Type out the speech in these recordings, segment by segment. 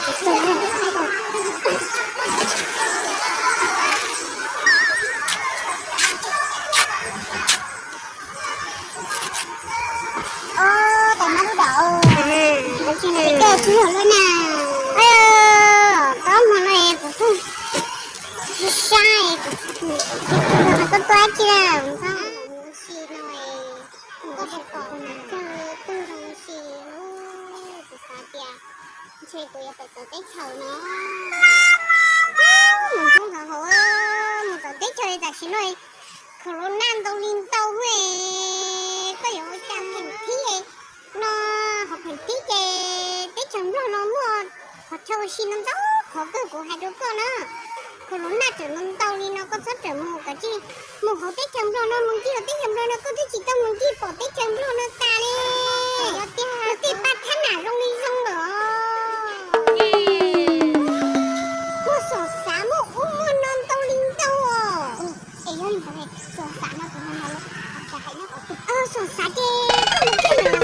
Ov, tais mab lub dam, kawg tsis yog lub na. Ov, tau hmo no kuv pheej sab, koj tuaj dab tsi na? Mus si no, koj puas pom kawg twg zoo si? Kuv xav tias ntshe kuv yuav tawm txawv teb chaws no. Mus txog hauv, mus txawv teb chaws tam sim no corona ntau li ntau, koj yuav ua cas pheem thib no? Ho pheem thib ces teb chaws Nplog no muaj qhov chaw ua si no ntau qhov kawg, kuv hais rau koj na. Corona tseem ntau li no koj txhob rawm mus, koj cia li mus hauv teb chaws Nplog no, mus ncig hauv teb chaws Nplog no, koj twb tsis tau mus ncig pom teb chaws Nplog no tas li. Yog tiag, tej paj thab nam zoo li zoo lawm. Muaj xom xav, muaj ub muaj no ntau li ntau os. Es yog li ntawd, xom xav no kuv hais no, xom xav ces koj mus kiag mas.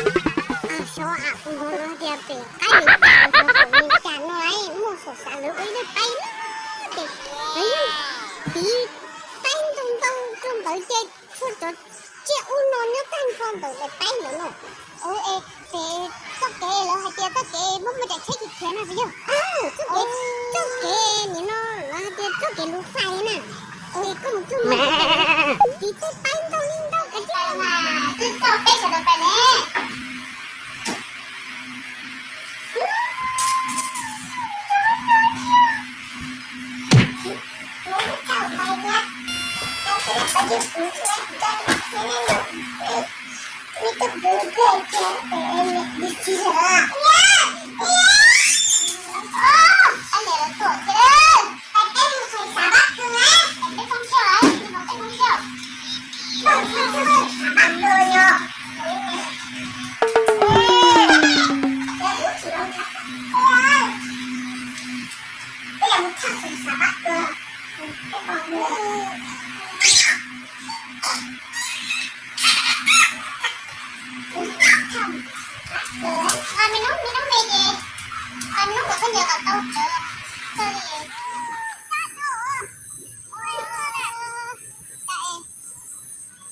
Xyov, kuv hnov lawv hais tias pem qaib Meskas, pem qaib Meskas no muaj xom xav lawv ua ib daim paib na, ces lawv yeej tiv paib ntau ntau rau ntawd ces tshuav cov tsiaj ub no nyob tag nrho ntawm daim paib ntawd no. Es pem txoj kev lawv hais tias txoj kev muaj muaj daim tsheb khiav khiav no puas yog? Txoj kev, txoj kev nim no lawv hais tias txoj kev lus fais na. Es koj mus txog no tiv tej paib ntau li ntau kav tsij mas twb tau peb sawv daws pais ne. Ib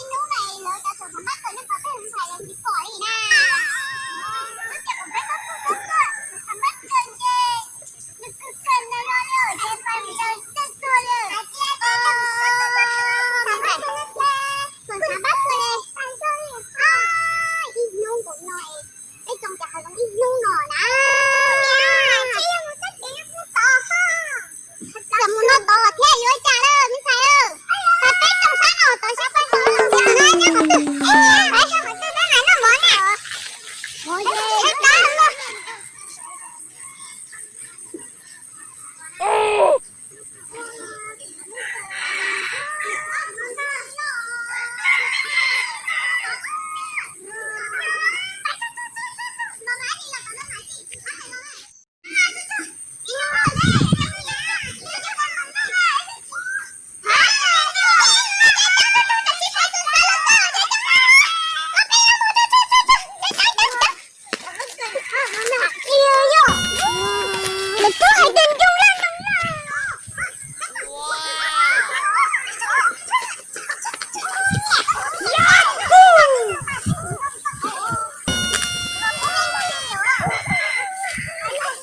hnub no lawv cov saum phav mab kawg nej pom tej ntxhais los tsis pom li na. Lub caij kuv peb txhob txhub txhob tuaj saum phav mab kawg ces nws kawg kawg ntawd no li ces pais mus daws tej tuag li. Hais tias tej saum phav mab kawg, saum phav mab kawg li. Ib hnub nkaus no es peb tsoo cas hav zoov ib hnub no na. Tsis yog mus txoj kev no kuj tod. Txawm mus no tod thiab yuav ua cas lawm me ntxhais lawm. Peb tsoo sab no tod sab pab tod no nyob qhov twg? Qhov twg peb hais noj mov na. Mov ces Xyov li tiag me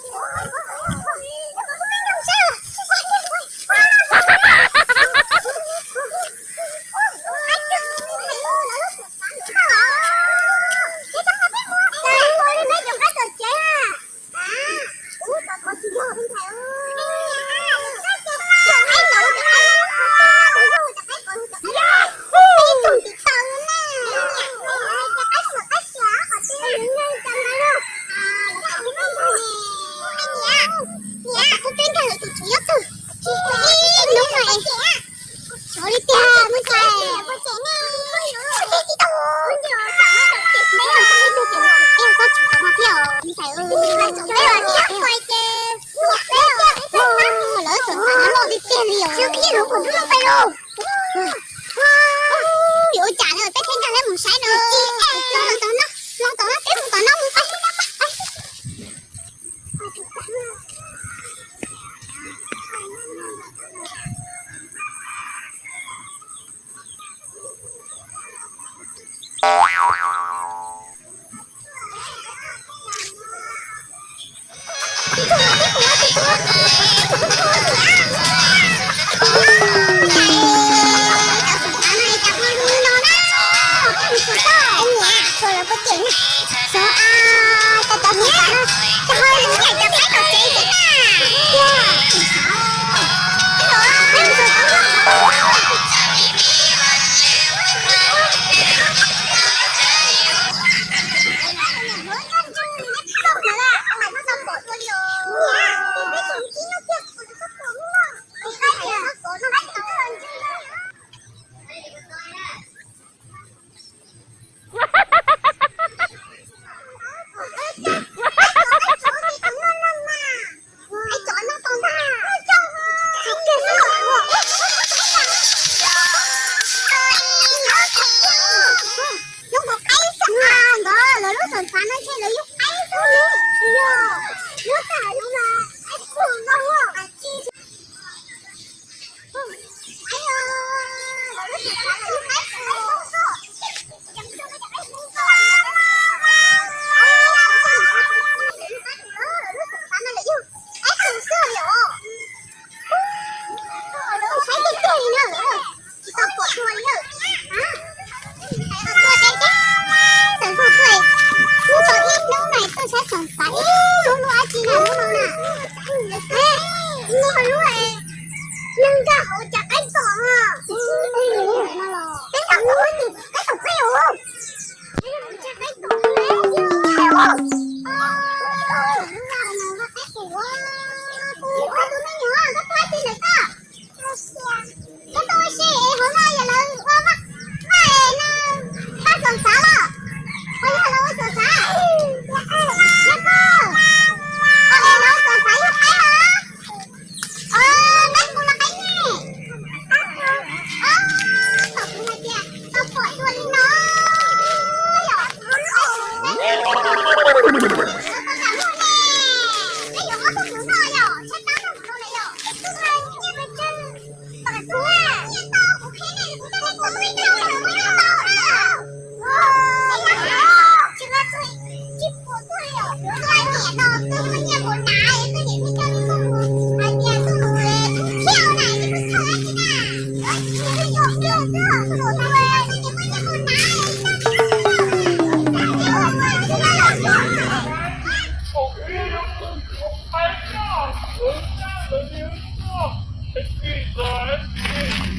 ntxhais. Lawv xav xav loj tiag tiag li os. Yuav ua cas lawm, peb thiaj nkag lawv mus saib no. Los tom no, los tom no, peb mus tom no mus. Koj tuaj ua si hauv no yog lawv ua vaj, vaj no, vaj xyoo xav los, ua yog lawv ua xyoo xav, yog koj, ua es lawv ua xyoo xav yog qaib los, qaib kuv los qaib nyej, tom kuv hais tias tau pom dua li no, yog, yuav ob tug kuv no yog, tshaj tab no kuv no yog, tus nyiaj pes tsawg.